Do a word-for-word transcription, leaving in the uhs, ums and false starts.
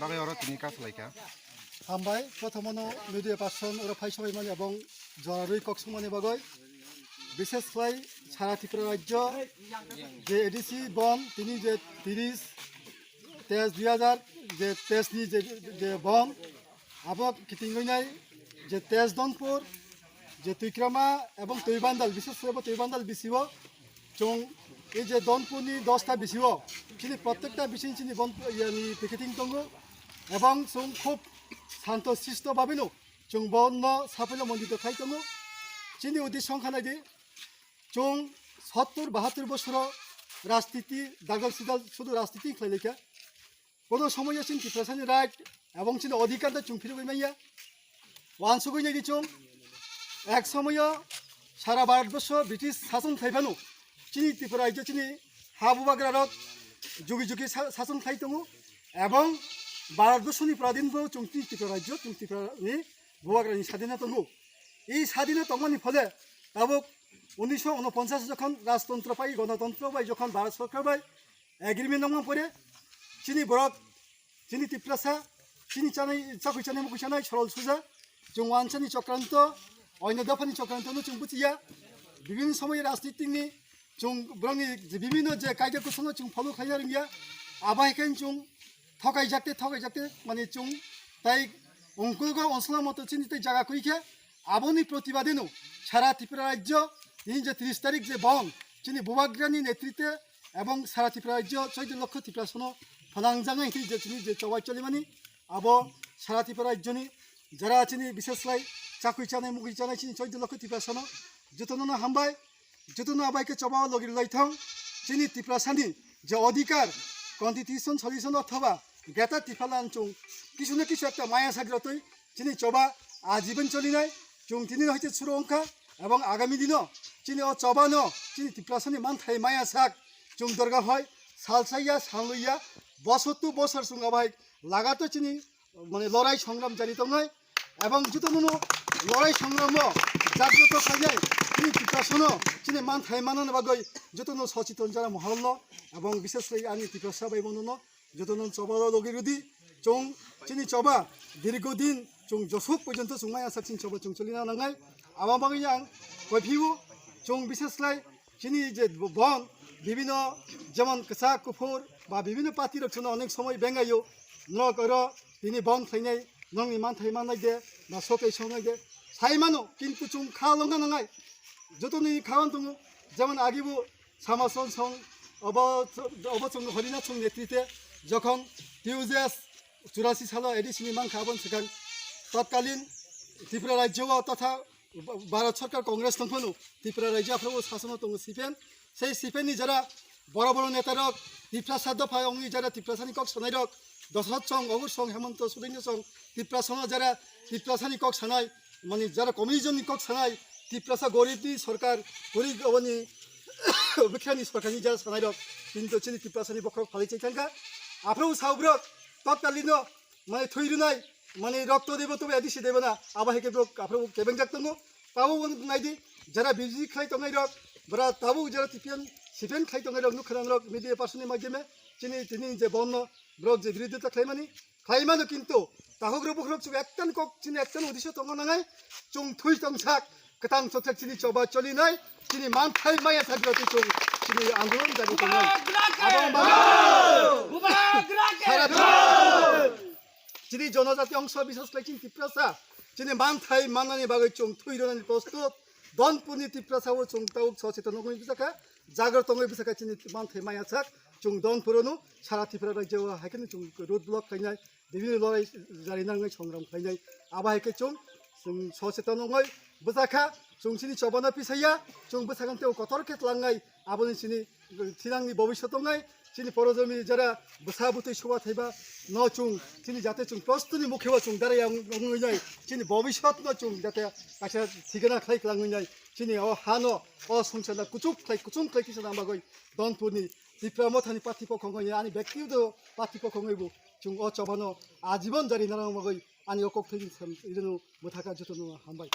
Bagwi oro tini kaslaikha. Hambai, prothomono media person oro phai sobaimani ebong jorarwi kok songmani bagwi. Bishes khlai sara Tripura rajyo je A D C bon tini je tiris teis dui hazar je teis ni je, je bon abo kiting wngnai je Tej Donpur, je Twikrama ebong Twibandal, bishes khlai bo Twibandal bisio chwng ei je Donpurni dosta bisio chini prottekta bising chini bon yani picketing tongo ebong chwng khub santo sisto babino chwng bono saphila mondito khai tongo. Chini uddesho wngkha naidi chwng sottur bahattur bosoro rajniti dagal sidal sudu rajniti khlai laikha. Kono somoyo chini Tiprasani right ebong chini odhikar no chwng phirogwi manya. Wansugwi naidi chwng ek somoyo sara Bharatborsho British sason khai phano chini Tripura rajyo chini ha bubagra rok jugi jugi sa-, sason khai tongo ebong Bharatborsho ni pradin bo chwng chini Tripura rajyo chwng Tripura ni bubagra ni sadina tongo. I sadina tongmani phole tabuk unisho unoponchas jokhon rajtontro pai gonotontro bai jokhon Bharat Sorkar bai agreement nangma pore chini borok, chini Tiprasa, chini chanai, chakui chanai, mukui chanai, sorol suja, chwng wansani chokranto, oino dophani chokranto no chwng buchiya, bibhinno somoy rajnitik ni chwng borokni je bibhinno je kaida kusung no chwng follow khlaina rwngya, abo hai khe chwng thokai jakte, thokai jakte, mani chwng tai ungkulgo onsla moto chini tai jaga koi khe, aboni protibade no sara Tripura rajyo tini je tris tarik je bon chini bubagrani netritwe ebong sara Tripura rajyo chaudo lokho Tiprasano phanangjaknai hinwi je chini je choba cholimani abo sara Tripura rajyoni jara chini bishes khlai chakui chanai mukui chanai chini chaudo lokho Tiprasano jotono no hambai, jotono abai khe choba logi lai thang chini Tiprasani je odhikar constitution solution othoba greater Tipraland chwng kisu na kisu ekta maya sagrotwi chini choba ajibon cholinai chwng tini hoite suru wngkha ebong agami dino chini o choba no chini Tiprasani manthai maya sak chwng dorga hoi salsaiya sanluiya bosor tu bosor chwng abai lagato chini mane lorai songram jari tongnai ebong jotono no lorai songramo jagroto khainai chini Tiprasano chini manthai manana bagwi jotono sochiton jara mohalno ebong bishes khlai ani Tiprasa bai bonono jotono choba logi rudi chwng chini choba dirgo din chwng josuk porjonto chwng maya sak chini choba chwng cholina nangnai abo bagwi ang koiphiu chwng bishes khlai chini je bon bibhinno jemon kwchak kuphur ba bibhinno party rok chwngno onek somoy bengaio norok oro tini bon khlainai nongni manthai mannai de ba sokai songnai de sai mano kintu chwng kha longna nangnai jotoni khawan tongo jemon agibo Samason song obo obo chwng Horinath song netritwe jokhon T U J S churasi salo A D C ni mankha aboni swkang totkalin Tripura rajyo o totha Bharat Sarkar Congress tongphano Tripura rajyo aphuru sasono tongo C P M. Sei C P M ni jara boro boro neta rok Tiprasa dopha wngwi jara Tiprasani kok sanai rok Dosrot song, Ogur song, Hemanta Sorenno song, Tiprasano jara Tiprasani kok sanai, mani jara communism ni kok sanai, Tiprasa gorib ni sorkar, gorib aboni bikhani sorkar ni jara sanai rok, kintu chini Tiprasani bokhorok phalai chai thangkha. Aphuru sabrok totkalino mane thwi rwnai, mane rokto debo tobe adisi debo na, abo hai khe borok aphuru kebengjak tongo. Tabuk naidi, jara B J P khlai tongnai rok, bora tabuk jara T P M, C P M khlai tongnai rok nukha nang rok media person ni madhyame, chini tini je bonno borok je birodita khlaimani, khlaimano kintu tahugrok bukrok chwng ektan kok chini ektan uddesho tongo nangai, chwng thwi tongsak, kwtang choksak chini choba cholinai, chini manthai maya thagirok chwng chini andolon jari tongnai. Abo mano. Sara chini jonojati ongso bisas khlai chini Tiprasa, chini manthai mannani bagwi chwng thwi rwnani prostut, Donpurni Tiprasa o chwng tabuk socheton wngwi bwsakha, jagrot wngwi bwsakha chini manthai maya sak, chwng Donpur ono sara Tripura rajyo o hai kheno chwng road block khainai, bibhinno lorai jari nangnai songram khainai, abo hai khe chwng, chwng socheton wngwi bwsakha, chwng chini chobano pisaya, chwng bwsakha tei kotor khe tlangnai, aboni chini thinangni bobiswt tongnai, chini porojomi jara bwsa bwtwi suba thaiba no chwng chini jate chwng prostuni mukhe o chwng daraya wng-, wngwi nai, chini bobiswt no chwng jate kaisa thikana khlai kwlangwi nai, chini o hano, o songchana kuchuk khlai, kuchung khlai kisa nang bagwi Donpurni Tipra Mothani party pokhongwi ani byaktigoto party pokhongwi bo chwng o chobano ajibon jari narang bagwi ani o kok thwi sam irwno mwthaka jotono hambai.